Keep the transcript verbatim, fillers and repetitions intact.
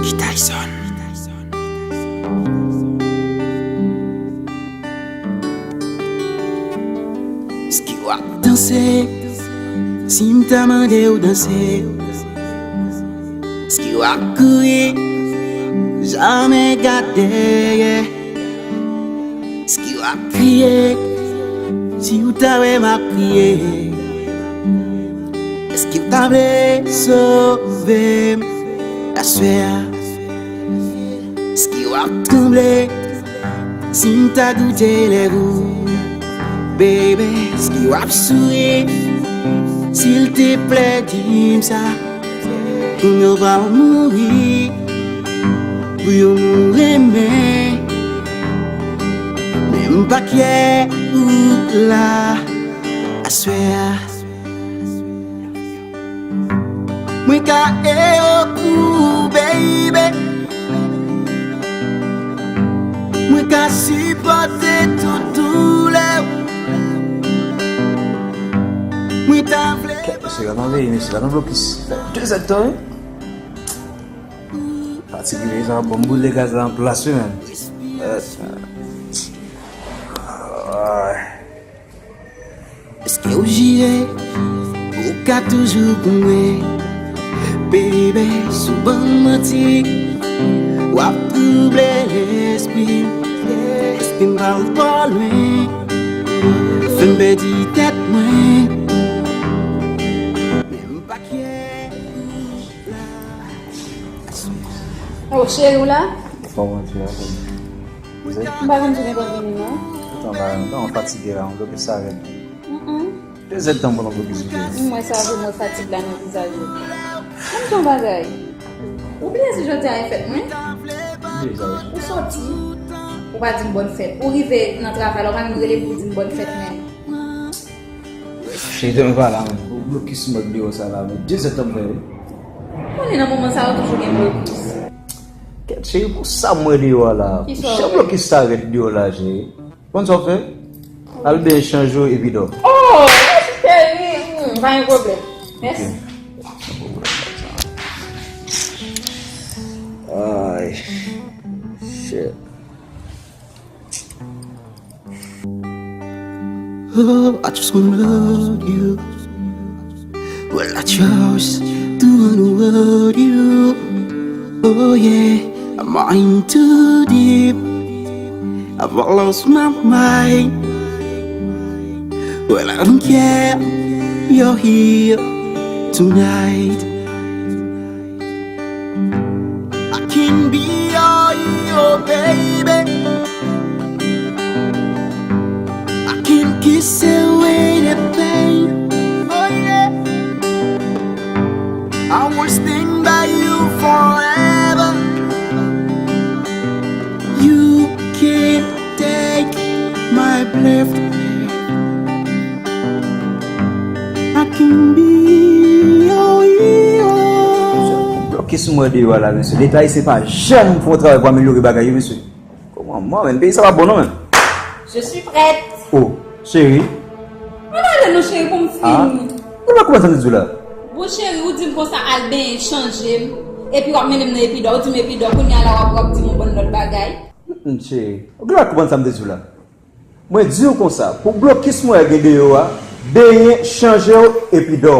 Kitayson. Èske w ap danse si m ta mande w danse? Èske w ap kouri, jamè gad dèyè? Èske w ap kriye si w ta wè m ap kriye? Èske w ta vle sove m aswè a? Èske w ap tranble si m ta goute lèv ou, baby? Èske w ap souri? Silteplè, di m sa. Kounye a w pral mouri pou yon moun renmen. Men m pa kyè ou la aswè a. Mwen ka ere w pou ou, baby. Mwen ka sipòte tout doulè ou. Mwen ta vle. Kèt, mesye, gade yon veye, mesye, gade yon blokis. Fè de zèdtan, wi. Fatige, sa bon, m boule gaz la an plas, wi, menm. Ay. Èske w jire ou ka toujou pou mwen? Baby, si w ban m manti, w ap twouble lespri m. Èske m pral twò lwen? Fè m pèdi tèt mwen. Men m pa kyè. Oh, cheri, w la? Kòman w ye, a? M pa konn si w gentan vini, non. Tan la, non, m fatige la, m bloke sa rèd. Mm-mm. De zèdtan m pran blokis ou. M wè sa, vre, m wè fatig la nan vizaj ou. Ban m di w yon bagay. Ou bliye si jodi a e fèt mwen? Bliye sa, wi. Ou soti, ou pa di m bòn fèt. Ou rive nan travay la, ou pa menm rele pou w di m bòn fèt menm. Cheri, mwen pa la, menm. Pou blokis mwen deyò sa la, men de zèdtan m fè, wi. Konnen nan moman sa yo toujou gen blokis. Kèt, cheri, pou sa mwen deyò a la. Pou jan blokis sa rèd deyò la, cheri. Konn sa w fè? Al benyen, chanje w epi dò. Oh, mèsi cheri. Hmm, pa gen pwoblèm. Mèsi. Ok. Ay. Shit. Oh, I just wanna love you. Well, I chose to wanna hurt you. Oh yeah, I'm in too deep. I've lost my mind. Well, I don't care. You're here tonight. I can be your hero, baby. I can kiss away the pain. Oh yeah. I will stand by you forever. You can't take my breath. I can be your hero. Blokis mwen deyò a la, mesye. Leta ayisyen pa janm fè yon travay pou amelyore bagay yo, mesye. Kòman mwen, menm peyi sa pa bon non, menm. Je suis prête. Oh, cheri. Ann ale non, cheri, pou m fini. Ou pa konprann sa m di w la? Bon, cheri, ou di m konsa, al benyen, chanje m. Epi w ap mennen m nan epi dò. Ou di m epi dò. Kounye a la, w ap, w ap di m yon bann lòt bagay. Mm, cheri. Ou pa konprann sa m te di w la? Mwen di w konsa, pou blokis mwen gen deyò a, benyen, chanje w, epi dò.